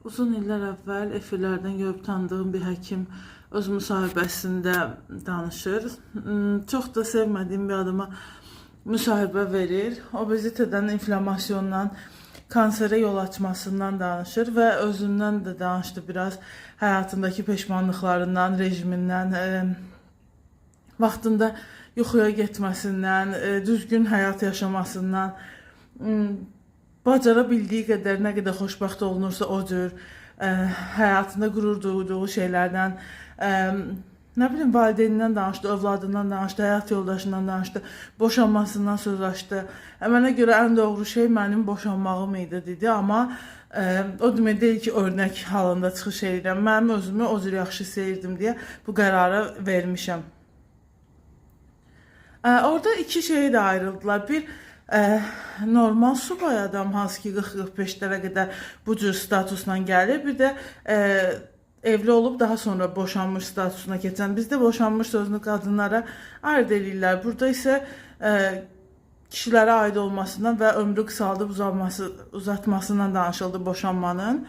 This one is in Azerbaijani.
Uzun illər əvvəl efirlərdən görüb tanıdığım bir həkim öz müsahibəsində danışır. Çox da sevmədiyim bir adama müsahibə verir. Obezitedən, inflamasyondan, kanserə yol açmasından danışır və özündən də danışdı biraz, həyatındakı peşmanlıqlarından, rejimindən, vaxtında yuxuya getməsindən, düzgün həyat yaşamasından, bacara bildiyi qədər, nə qədər xoşbəxt olunursa o cür, həyatında qürur duyduğu şeylərdən, nə bilim, valideynindən danışdı, övladından danışdı, həyat yoldaşından danışdı, boşanmasından söz açdı. Mənə görə ən doğru şey mənim boşanmağım idi dedi, amma o demək deyil ki, örnək halında çıxış edirəm. Mənim özümü o cür yaxşı hiss edirdim deyə bu qərarı vermişəm. Orada iki şeyi də ayrıldılar. Bir normal subay adam, hansı ki 40-45-lərə qədər bu cür statusla gəlir. Bir də evli olub daha sonra boşanmış statusuna keçən. Bizdə boşanmış sözünü qadınlara aid eləyirlər. Burada isə kişilərə aid olmasından və ömrü qısaldıb uzatmasından danışıldı boşanmanın.